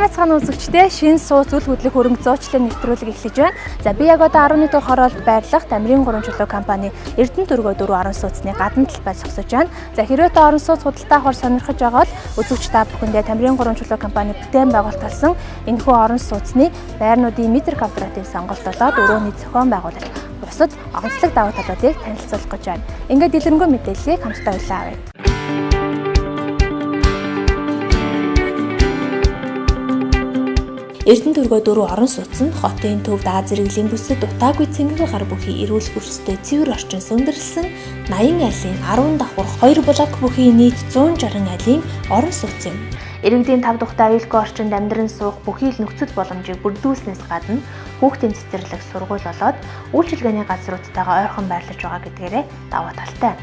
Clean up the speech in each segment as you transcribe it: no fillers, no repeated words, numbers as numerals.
Сайн бацгаана үзэгчдээ шинэ сууц үл хөдлөх хөрөнгө зуучлалын нэвтрүүлэг эхлэж байна. За би яг одоо 11 дугаар хороолд байрлах Тамирын 3 чулуу компани Эрдэнэ дөргөө 4 орон сууцны гадна талбай зогсож байна. За хэрвээ та орон сууц худалдаа авахар сонирхож байгаа бол үзэгч та бүхэндээ Тамирын 3 чулуу компани бүтээн байгуулалт энэхүү орон сууцны байрнуудын метр квадратын сонголт болоод өрөөний зохион байгуулалт бусад онцлог давуу талуудыг танилцуулах гэж байна. Ингээд дэлгэрэнгүй мэдээллийг хамтдаа хүлээн авъя. Эрдэнэ дөргөө 4 орон сууц нь хотын төвд Аз зэрэглэлийн бүсэд утаагүй цэнгэн гар бүхий эрүүл хөрстэй цэвэр орчин сүндэрлсэн 80 айлын 10 давхар 2 блок бүхий нийт 160 айлын орон сууц юм. Иргэдийн 5 дахь аюулгүй орчинд амьдран суух бүхий л нөхцөл боломжийг бүрдүүлснээс гадна хүүхдийн цэцэрлэг сургууль болоод үйлчилгээний газруудтайгаа ойрхон байрлаж байгаа гэдгээрээ давуу талтай.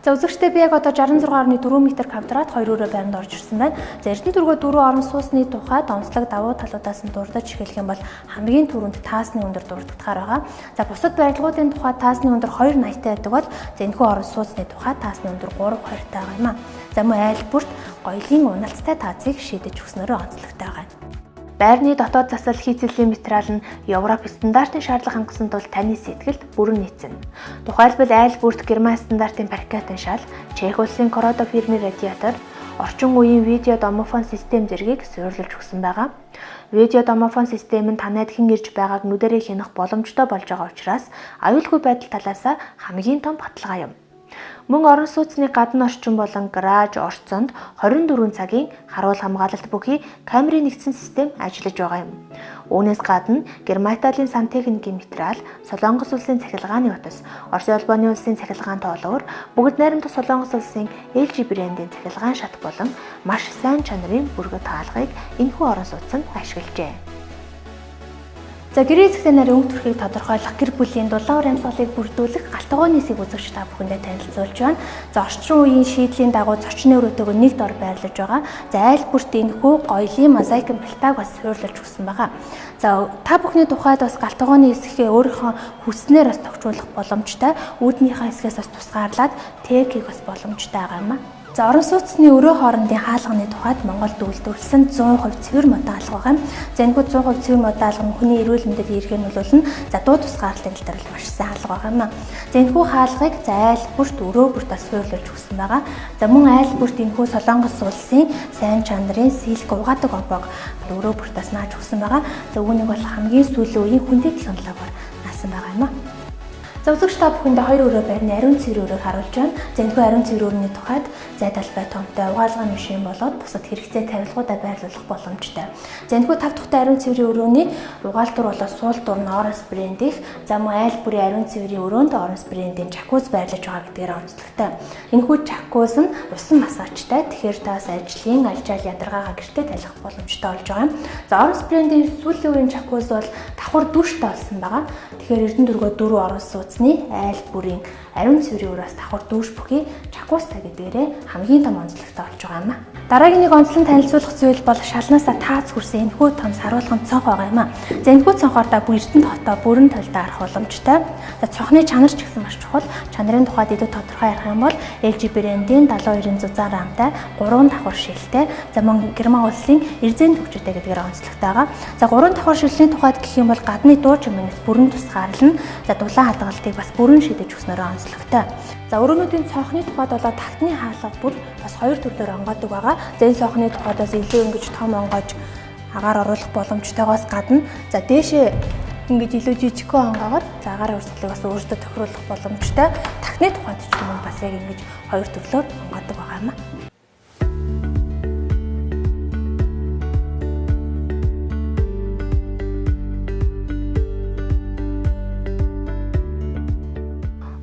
За үзэгчдээ би яг одоо 66.4 м квадрат 2 өрөө байранд орж ирсэн байна. За Эрдэнэ дөргөө 4 орон сууцны тухайд онцлог давуу талуудаас нь дурдаж эхлэх юм бол хамгийн түрүүнд таасны өндөр дурддахаар байгаа. За бусад барилгуудын тухай таасны өндөр 2.80 таа байдаг бол за энэхүү орон сууцны тухай таасны өндөр 3.20 таа байгаа юм а. За мөн айл бүрт гоёлын уналцтай таазыг шийдэж өгснөөрөө онцлогтой байгаа юм. Байрны дотоод засал хийцэлийн материал нь Европ стандартын шаардлага хангасан тул таны сэтгэлд бүрэн нийцнэ. Тухайлбал айл бүрт Герман стандартын паркетын шал, Чех улсын Corrado фирмийн радиатор, орчин үеийн видео домофон систем зэргийг суйрлуулж өгсөн байгаа. Видео домофон систем нь танайд хэн ирж байгааг нүдэрээ хянах боломжтой болж байгаа учраас аюулгүй байдал талаас хамгийн том баталгаа юм. Мөн орон сууцны гадна орчин болон гараж орцонд 24 цагийн харуул хамгаалалт бүхий камерын нэгдсэн систем ажиллаж байгаа юм. Үүнээс гадна Герман-Италийн сантехникийн материал, Солонгос улсын цахилгааны утас, Оросын холбооны улсын цахилгаан тоолуур, бүгд найрамдах Солонгос улсын LG брендийн цахилгаан шат болон маш сайн чанарын бүргэд хаалгыг энэхүү орон сууцнд ашиглажээ. За гэрээ эзэгтэй нарын өнгө төрхийг тодорхойлох гэр бүлийн дулаан уур амьсгалыг бүрдүүлэх галт тогооны эсийг үзэгч та бүхэндээ танилцуулж байна. За орчин үеийн шийдлийн дагуу зочны өрөөтэйгөө нэг дор байрлаж байгаа. За айл бүрт энэхүү гоёлын мозаикын плитаг бас суйрлуулж өгсөн байгаа. За та бүхний тухайд бас галт тогооны эсхээ өөрийнхөө хүснээр бас тохижуулах боломжтой. Үүднийхээ хэсгээс бас тусгаарлаад техник бас боломжтой байгаа юм а. За орон сууцны өрөө хоорондын хаалганы тухайд Монголд үйлдвэрлэсэн 100% цэвэр модон алга байгаа юм. За энэхүү 100% цэвэр модон алга нь хүний эрүүл мэндэд эерэг нь бол за дуу тусгаарлалтын тал дээр маш сайн алга байгаа юм. За энэхүү хаалгыг за айл бүрт өрөө бүрт бас суйрлуулж өгсөн байгаа. За мөн айл бүрт энэхүү Солонгос улсын сайн чанарын силк угаадаг обоог өрөө бүрт бас нааж өгсөн байгаа. За үүнийг бол хамгийн сүүлийн үеийн хүндэт технологиор наасан байгаа юм а. За үзэгч та бүхэндээ хоёр өрөө байрны ариун цэвэр өрөөг харуулж байна. За энэхүү ариун цэвэр өрөөний тухайд зай талбай томтой угаалгын машин болоод бусад хэрэгцээ тавилгуудаа байрлуулах боломжтой. За энэхүү 5 дахь ариун цэврийн өрөөний угаалтур болоод суул дур нь Orange брэндийнх. За мөн айл бүрийн ариун цэврийн өрөөнд Orange брендийн жакуз байрлаж байгаа гэдгээр онцлогтой. Энэхүү жакуз нь усан массажтай. Тэгэхээр таас ажлын алжаал ядаргаагаа гэртээ талих боломжтой болж байгаа юм. За Orange брендийн сүүлийн үеийн жакуз бол давхар дүрштэй болсон байгаа. Тэгэхээр Эрдэнэ дөргөө 4 орон сууцны айл бүрийн ариун цэврийн өрөөс давхар дүүш бүхий жакуустай гэдгээрээ хамгийн том онцлогтой болж байгаа юм а. Дараагийн нэг онцлон танилцуулах зүйл бол шалнаасаа таац хүрсэн энэхүү том саруулган цонх байгаа юм а. За энэхүү цонхоор та бүр Эрдэнэ хотоо бүрэн толдоо харах боломжтой. За цонхны чанар ч гэсэн маш чухал. Чанарын тухайд илүү тодорхой ярих юм бол LG брендийн 72-ын зузаан рамтай 3 давхар шилтэй. За мөн Герман улсын эрзэн төгчтэй гэдгээр онцлогтой байгаа. За 3 давхар шилний тухайд гэх юм бол гадны дуу чимээнээс бүрэн тусгаарлана. За дулаан хадгалтыг бас бүрэн шидэж өгснөөрөө онцлогтой. За өрөөнүүдийн цонхны тухайд болоод тагтны хаалга бүр бас хоёр төрлөөр онгойдог байгаа. За энэ цонхны тухайд бас илүү ингэж том онгойж агаар оруулах боломжтойгоос гадна за дээшээ ингэж илүү жижигхэн онгоогоод за агаарын урсгалыг бас өөртөө тохируулах боломжтой. Тагтны тухайд ч юм бас яг ингэж хоёр төрлөөр онгойдог байгаа юм а.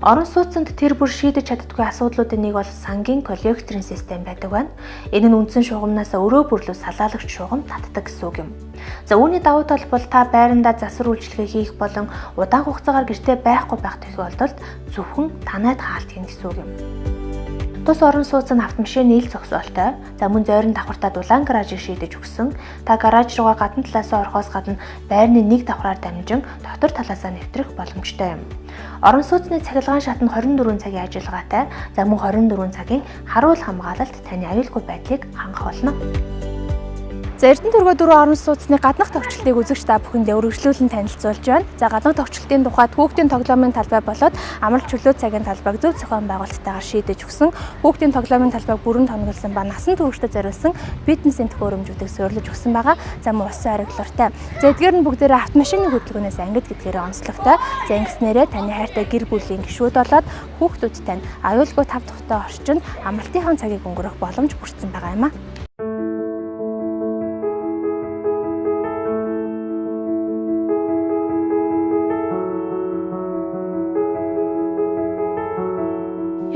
Орон сууцнд тэр бүр шийдэж чаддаггүй асуудлуудын нэг бол сангийн коллекторын систем байдаг байна. Энэ нь үндсэн шугамнаас өрөө бүрлүү салаалагч шугам татдаг гэсэн үг юм. За үүний давуу тал бол та байрандаа засвар үйлчилгээ хийх болон удаан хугацаагаар гэртээ байхгүй байх тохиолдолд зөвхөн танайд хаалт хийнэ гэсэн үг юм. Тус орон сууц нь автомашины ил зогсоолтой. За мөн зойрон давхартаа дулаан гаражийг шийдэж өгсөн. Та гараж руугаа гадна талаасаа орохоос гадна байрны нэг давхраар дамжин дотор талаасаа нэвтрэх боломжтой юм. Орон сууцны цахилгаан шат нь 24 цагийн ажиллагаатай. За мөн 24 цагийн харуул хамгаалалт таны аюулгүй байдлыг хангах болно. За Эрдэнэ төргөө 4 орон сууцны гаднах тохиолдлыг үзэгч та бүхэндээ үргэлжлүүлэн танилцуулж байна. За гаднах тохиолдлын тухайд хүүхдийн тоглоомын талбай болоод амралт чөлөө цагийн талбайг зөв зохион байгуулалттайгаар шийдэж өгсөн. Хүүхдийн тоглоомын талбайг бүрэн тоноглосон ба насан туршдаа зориулсан фитнесийн төхөөрөмжүүдийг суйрлаж өгсөн байгаа. За мөн усан ориглолтой. За эдгээр нь бүгдээрээ автомашины хөдөлгөөнөөс ангид гэдгээрээ онцлогтой. За ингэснээрээ таны хайртай гэр бүлийн гишүүд болоод хүүхдүүд тань аюулгүй тав тухтай орчинд амралтынхаа цагийг өнгөрөөх боломж бүрдсэн байгаа юм а.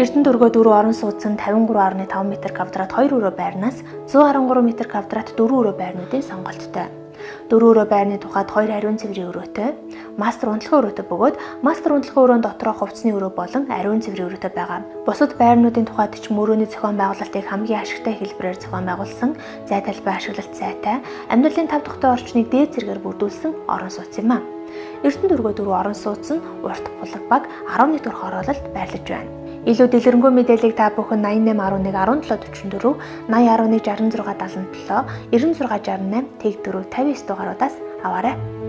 Эрдэнэ төргөө 4 орон сууц нь 53.5 м квадрат 2 өрөө байрнаас 113 м квадрат 4 өрөө байрнуудын сонголттой. 4 өрөө байрны тухайд 2 ариун цэврийн өрөөтэй, мастер унтлагын өрөөтэй бөгөөд мастер унтлагын өрөөнд дотроо хувцсны өрөө болон ариун цэврийн өрөөтэй байгаа. Бусад байрнуудын тухайд ч мөрөөний зохион байгуулалтыг хамгийн ашигтай хэлбэрээр зохион байгуулсан, зай талбай ашиглалт сайтай, амьдралын тав тухтай орчныг дээд зэргээр бүрдүүлсэн орон сууц юм а. Эрдэнэ төргөө 4 орон сууц нь урт булаг баг 11 дэх хороололд байрлаж байна. Илүү дэлгэрэнгүй мэдээллийг та бүхэн 88 11 17 44, 80 11 66 77, 96 68 тэг 4 59 дугааруудаас аваарай.